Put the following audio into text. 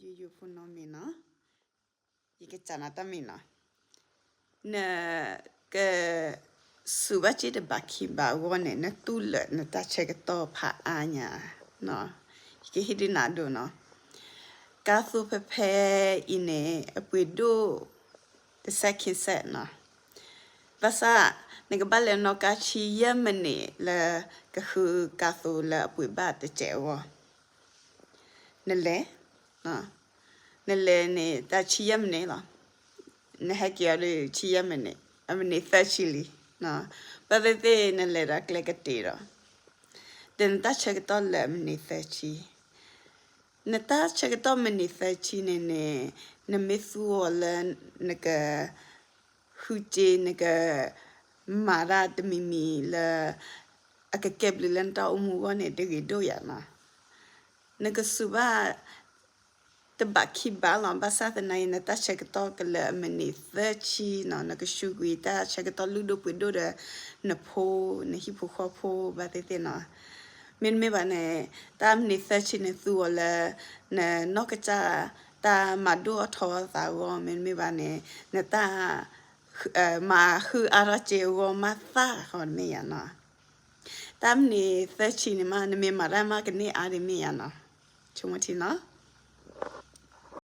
ယိယိဖိနီတမံၤနီၤ, ယကစံးနၤတၢ်မံၤနီၤ, နကစူးဘၣ်စ့ၢ်တဘးခံဘးအဂီၢ်န့ၣ် နတူၢ်လၢာ်နတၢ်ဆၢကတီၢ်ဖးအါညါ, ယကဟ့ၣ်ဒုးနၤဒိၣ်နီၤ, ကါသိဖဲဖဲအံၤန့ၣ် အပှ့ၤဒိၣ် တစဲးခံစဲးနီၤ, ဘၣ်ဆၣ် နကဘၣ်လဲၤနီၣ်ကါဆံယဲၢ်မံးနံးလၢကဃုကါသိလၢအပှ့ၤဘၣ်တစဲးအဂီၢ်, နလဲၤ နလဲၤန့ၣ် တၢ်ဆံယဲၢ်မံးနံးလီၤ, နဟဲက့ၤအီၤဒီးဆံယဲၢ်မံးနံး, အမံးနံးသၢဆံလံ, ဘၣ်သ့ၣ်သ့ၣ်နလဲၤဒီးကျဲကတ့ၢ်ဒီး, ဒီးနတၢ်ဆၢကတီၢ်လၢအမံးနံးသၢဆံ, နတၢ်ဆၢကတီၢ်မံးနံးသၢဆံန့ၣ်န့ၣ် နမ့ၢ်သူအီၤလၢနက ဃုစ့ နက မၤတၢ်တမံၤမံၤလၢ အကကဲဘျုးလၢနတၢ်အိၣ်မူအဂီၢ်န့ၣ် တဂ့ၤဒိၣ်ယၤနီၤ, နကစူးဘၣ် တဘးခံဘးလီၤ, ဘၣ်ဆၣ်သနာ်က့ နတၢ်ဆၢကတီၢ်ကလၢအမံးနံးသၢဆံနီၤ, နကစူးကွံာ်တၢ်ဆၢကတီၢ်လုၢ်ဒိၣ်ပှ့ၤဒိၣ်ဒီး နဖိ နဟံၣ်ဖိဃီဖိဘၣ်သ့ၣ်သ့ၣ်နီၤ, မ့တမ့ၢ်ဘၣ်န့ၣ် တၢ်မံးနံးသၢဆံန့ၣ်သူအီၤလၢ နနီၢ်ကစၢ် တၢ်မၤဒိၣ်အထီအသးအဂီၢ်, မ့တမ့ၢ်ဘၣ်န့ၣ် နတၢ် မၤဃုအါထီၣ်စ့အဂီၢ်မးသၣ်ဃီတမ့ၢ်ယၤနီၤ, တၢ်မံးနံးသၢဆံန့ၣ်မး နမ့ၢ်မၤတၢ်မးကန့ၢ်အါဒံးမ့ၢ်ယၤနီၤ, ဆိကမိၣ်ထံနီၤ,